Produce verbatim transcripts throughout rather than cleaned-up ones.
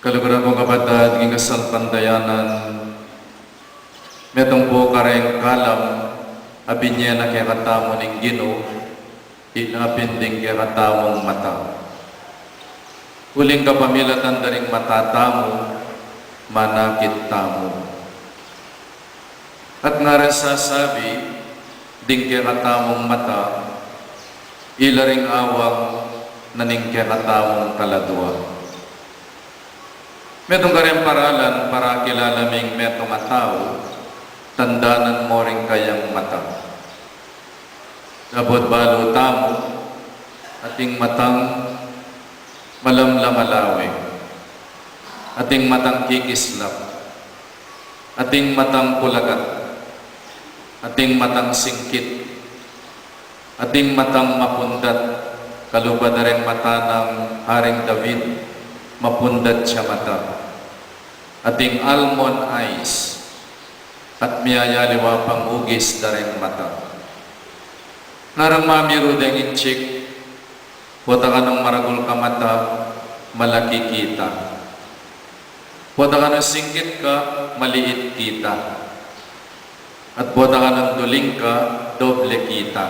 Kaluguran kung kapatad king kasalpantayanan, metung pu kareng kalam a binye na kekatamu ning Ginu, ila pin ding kekatamung mata. Uling kapamilatan da ring mata tamu, manakit tamu. At ngaran sasabi, ding kekatamung mata, ila ring awang na ning kekatamung kaladua. Metung kareng paralan para kilala ming metung a tau, tandanan mo ring kayang mata. Dapot balu tamu, ating matang malamlamalawe, ating matang kikislap, ating matang pulagat, ating matang singkit, ating matang mapundat, kalupa da reng mata nang Haring David, mapundat ya mata, ating almond eyes, at miyayaliwa pang ugis da reng mata. Ngarang mamiru deng inchik, pota ka nung maragul ka mata, malaki kita. Pota ka nung singkit ka, maliit kita. At pota ka nung duling ka, doble kita.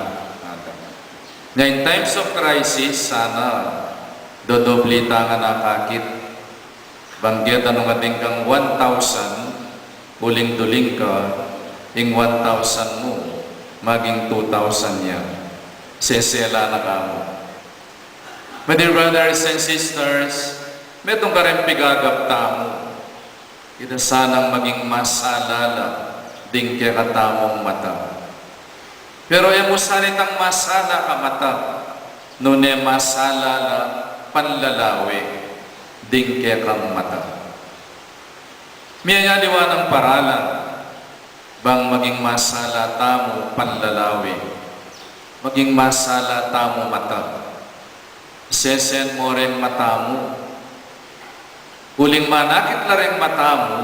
Nya, in times of crisis, sana dodoble ta ngan akakit. Bang keta nung atin kang one thousand, uling duling ka, ing one thousand mu, maging two thousand ya. Sesela na ka mu. My dear brothers and sisters, metung kareng pigagap tamu, ita sanang maging masalala ding kekatamung mata. Pero e mu sana itang masala ka mata, nune masalala panlalawe ding kekang mata. Miyayaliwa nang paralan, bang maging masala tamu panlalawe, maging masala tamu mata. Sesen mo reng mata mu, uling manakit la reng mata mu,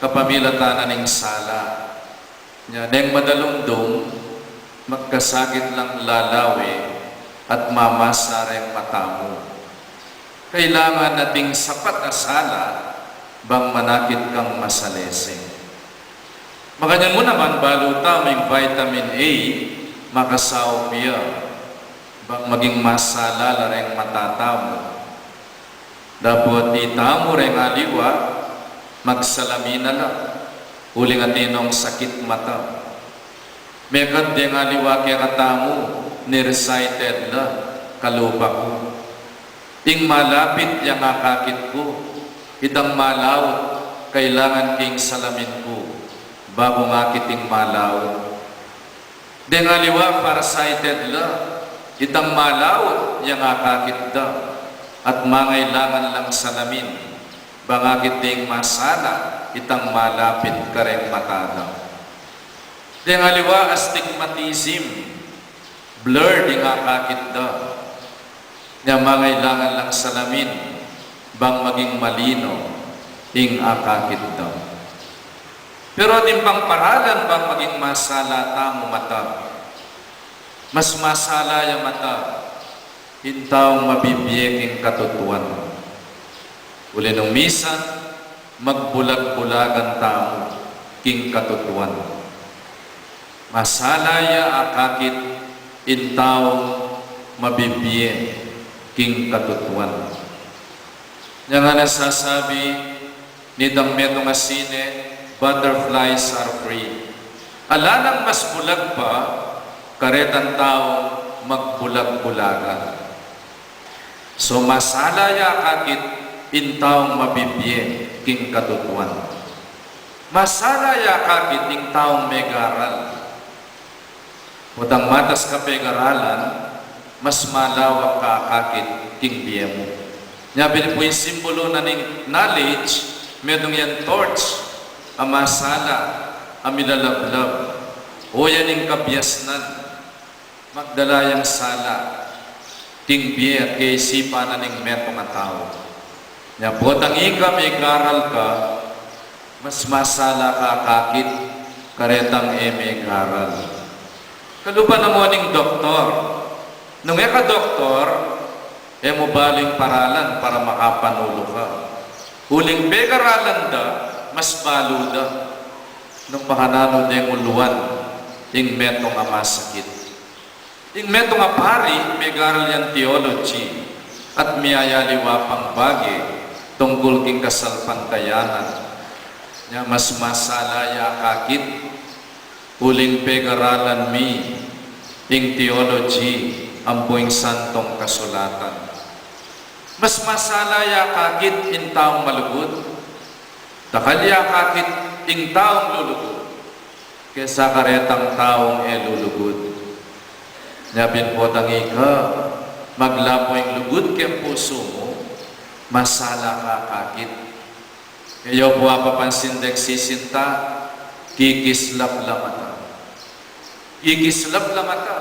kapamilatan na ning sala. Nya, neng madalumdum, magkasakit lang lalawe at mamasa reng mata mu. Kailangan na ding sapat a sala bang manakit kang masalese. Makanyan mu naman, balu tamung vitamin A, makasaup ya bang maging masala la reng mata tamu. Dapot itamu reng aliwa, magsalamin na la, uling atin nong sakit mata. Mekad deng aliwa kekatamu, nearsighted la, kalupa ku. Ing malapit yang akakit ku, itang malaut, kailangan king salamin ku, baku ngakit ing malaut. Deng aliwa farsighted la, itang malaut yang akakit da, at mangailangan lang salamin, bang akit ding masala itang malapit kareng mata da. Deng aliwa astigmatism, blurred ing akakit da. Nya mangailangan lang salamin, bang maging malino ing akakit da. Pero atin pang paralan bang maging masala tamu mata. Mas masala ya mata, ing taung mabibie king katutuan. Uli nung misan, magbulag-bulagan tamu king katutuan. Masala ya akakit ing taung mabibie king katutuan. Nya nga nasasabi nitang metung a sine, butterflies are free. Ala nang mas bulag pa karetang taung magbulag-bulagan. So, masala ya akakit ing taung mabibie king katutuan. Masala ya akakit ing taung megaral. Potang matas ka pegaralan, mas malawak ka akakit king bie mu. Nya pin pu ing simbolu na ning knowledge, metung yang torch a masala a milalablab. O yan ing kabiasnan. Magdala yang sala king bie at kaisipan na ning metung a tau. Nya potang ika megaral ka, mas masala ka akakit karetang e megaral. Kalupa na mu ning doktor. Nung e ka doktor, e mu balu ing paralan para makapanulu ka. Uling pegaralan da, mas balu da nung makananu deng uluan ing metung a masakit. Ing metung a pari, megaral yang theology at miyayaliwa pang bage tungkul king kasalpantayanan. Nya mas masala ya kakit uling pegaralan mi ing theology ampo ing Santong Kasulatan. Mas masala ya kakit ing taung malugud, dakal ya kakit ing taung lulugud kesa karetang taung e lulugud. Nya pin potang ika, maglapo ing lugud keng pusu mu, masala ka kakit. E yu pu apapansin deng sisinta, kikislap la mata. Kikislap la mata.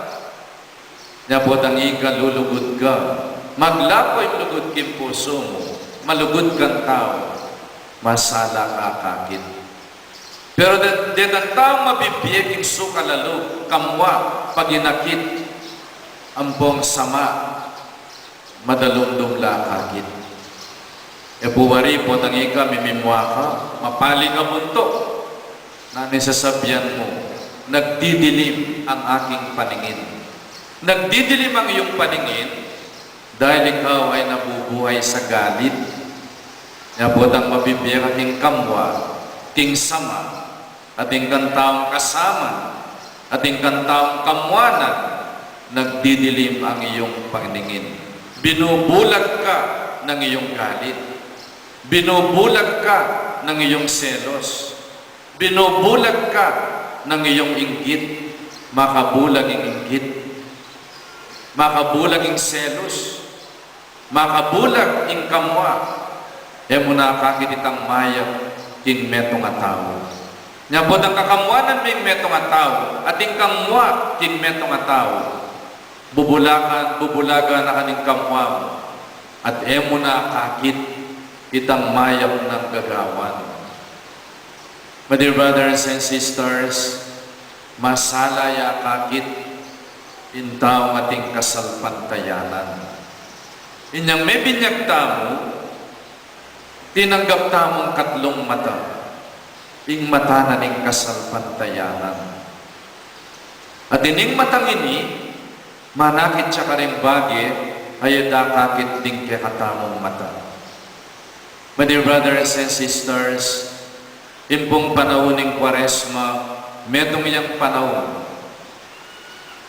Nya potang ika lulugud ka, maglapo ing lugud king pusu mu, malugud kang tau, masala ka kakit. Pero de-, detang taung mabibie king suka lalu, kamua, paginakit, ampong sama, madalumdum la kakit. E pu wari, potang ika mimimua ka, mapali ka buntuk. Nanu ing sasabian mu? Nagdidilim ang aking paningin. Nagdidilim ang iyong paningin dahil ikaw ay nabubuhay sa galit. Nya potang mabibie ka king kamua, king sama, at ing kang taung kasama, at ing kang taung kamuanan, nagdidilim ang iyong paningin. Binubulag ka ng iyong galit. Binubulag ka ng iyong selos. Binubulag ka ng iyong inggit. Makabulag ing inggit. Makabulag ing selos. Makabulag ing kamua. E mu na kakit itang mayap king metung a tau. Nya potang kakamuanan me ing metung a tau, at ing kamua king metung a tau, bubulagan, bubulagan na ka ning kamua mu, at e mu na kakit itang mayap nang gagawan. My dear brothers and sisters, masala ya kakit ing taung ating kasalpantayanan. Inyang mebinyag tamu, tinanggap tamung katlung mata, ing mata na ning kasalpantayanan. At ining matang ini, manakit ya karing bage a e da kakit ding kekatamung mata. My dear brothers and sisters, ing pung panaun ning Kuaresma, metung yang panaun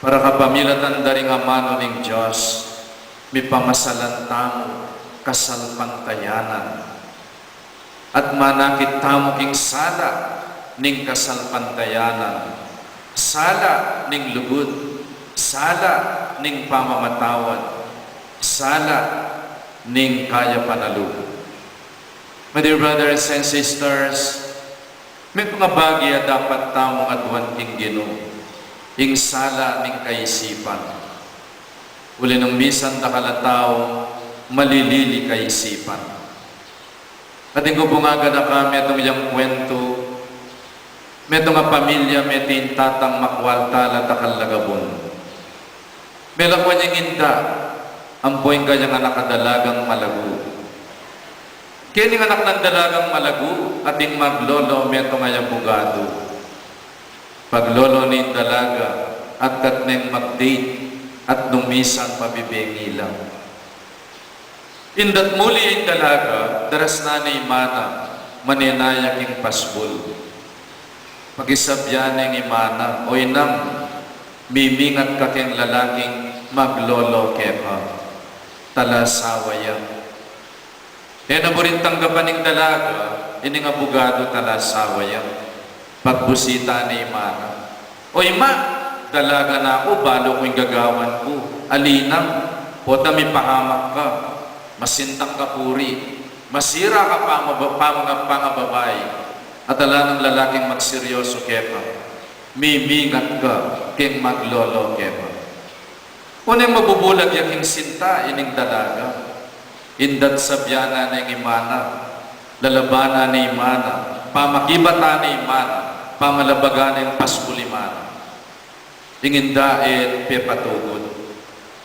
para kapamilatan da ring amanu ning Dios, mipamasalan tamu kasalpantayanan. At manakit tamu king sala ning kasalpantayanan, sala ning lugud, sala ning pamamatawad, sala ning kaya panalu. My dear brothers and sisters, metung a bage a dapat tamung aduan king Ginu, ing sala ning kaisipan. Uli nung misan dakal a tau malilili kaisipan. Atin ku pung aganaka metung yang kuwentu, metung a pamilya, mete ing tatang makwalta la, dakal la gabun. Melakwan yang inda, ampo ing kayang anak a dalagang malagu. Keni ing anak nang dalagang malagu, atin maglolo metung a abugadu. Paglolo ne ing dalaga, at kat neng mag-date, at nung misan pabibengi la. Indat muli ing dalaga, darasnan ne ing imana, manenaya king pasbul. Pakisabyan ne ing imana, "O inang, mimingat ka keng lalaking maglolo keka. Talasawa ya." E na buring tanggapan ning dalaga ining abugadu, talasawa ya. Pagbusita ne ing imana, "O ima, dalaga na ku, balu ku ing gagawan ku. Ali nang, pota mipahamak ka, masintang ka puri, masira ka pamaba-, pamanga-, pangababai, at ala nang lalaking magseryoso keka. Mimingat ka keng maglolo keka." Oneng mabubulag ya king sinta ining dalaga. Indat sabyan na ne ing imana, lalabanan ne ing imana, pamakibatan ne ing imana, pamalabagan ne ing pasbul ing imana. Ing inda e pepatugud.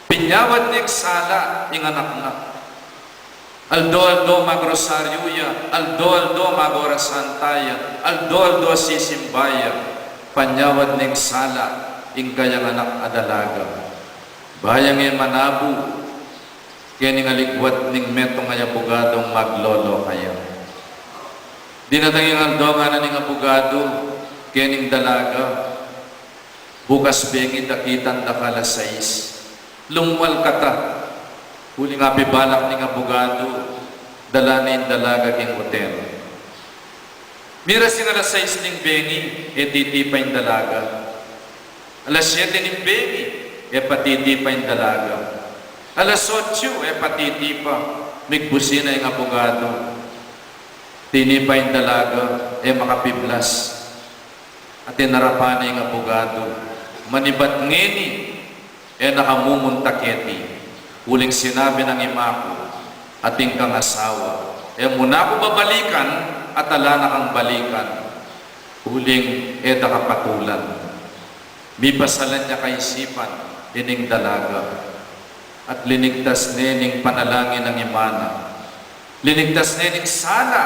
Pinyawad neng sala ing anak na. Aldo-aldo magrosaryu ya, aldo-aldo magorasan taya, aldo-aldo sisimba ya, panyawad ning sala ing kayang anak a dalaga. Ba yang e manabu kening aligwat ning metung a abugadung maglolo kaya. Dinatang ing aldo, ngana ning abugadu kening dalaga, "Bukas bengi dakitan da ka alas sais. Lumwal ka ta." Uling apibalak ning abugadu, dala ne ing dalaga king hotel. Miras ing alas sais ning bengi, e titipa ing dalaga. Alas siyete ning bengi, e pa titipa ing dalaga. Alas otsu, e pa titipa. Migbusina ing abugadu. Tinipa ing dalaga, e makapiblas. At inarapan ne ing abugadu, "Manibat ngeni, e na ka mumunta keti, uling sinabi nang ima ku at ing kang asawa, e mu na ku babalikan at ala na kang balikan, uling e da ka patulan." Mipasalan ya kaisipan ining dalaga, at linigtas ne ning panalangin ning ima na. Linigtas ne ning sala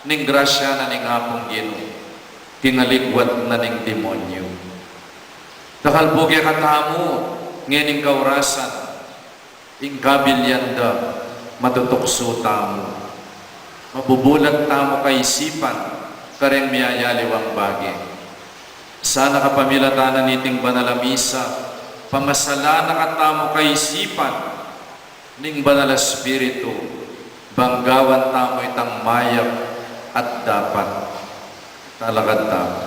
ning grasya na ning Apung Ginu, king aligwat na ning demonyu. Dakal pu kekatamu ngening kaurasan, ing kabilian da matutuksu tamu. Mabubulat tamu kaisipan kareng miyayaliwang bage. Sana kapamilatan na niting banal a misa, pamasalan na katamu kaisipan ning Banal a Espiritu, bang gawan tamu itang mayap at dapat. Talakad tamu.